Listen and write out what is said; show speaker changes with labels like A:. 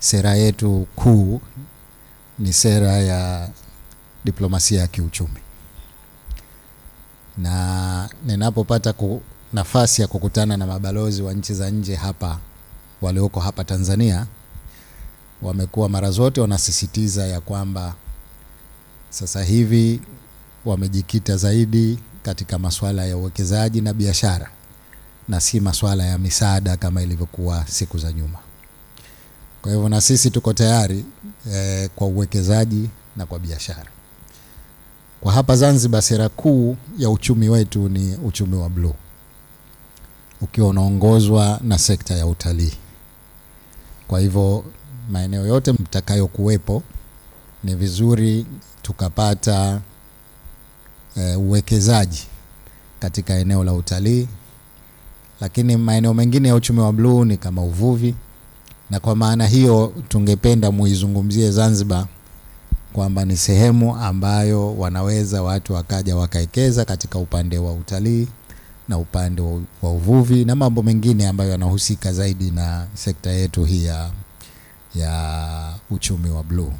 A: Sera yetu kuu ni sera ya diplomasia ya kiuchumi, na ninapopata nafasi ya kukutana na mabalozi wa nchi za nje hapa walioko hapa Tanzania, wamekuwa mara zote wanasisitiza ya kwamba sasa hivi wamejikita zaidi katika masuala ya uwekezaji na biashara na si masuala ya misaada kama ilivyokuwa siku za nyuma. Kwa hivyo na sisi tuko tayari kwa uwekezaji na kwa biashara. Kwa hapa Zanzibar, sera kuu ya uchumi wetu ni uchumi wa bluu ukiwa unaongozwa na sekta ya utalii. Kwa hivyo maeneo yote mtakayokuwepo ni vizuri tukapata uwekezaji katika eneo la utalii, lakini maeneo mengine ya uchumi wa bluu ni kama uvuvi, na kwa maana hiyo tungependa muizungumzie Zanzibar kwamba ni sehemu ambayo wanaweza watu wakaja wakaekeza katika upande wa utalii na upande wa uvuvi na mambo mengine ambayo yanahusika zaidi na sekta yetu hii ya uchumi wa bluu.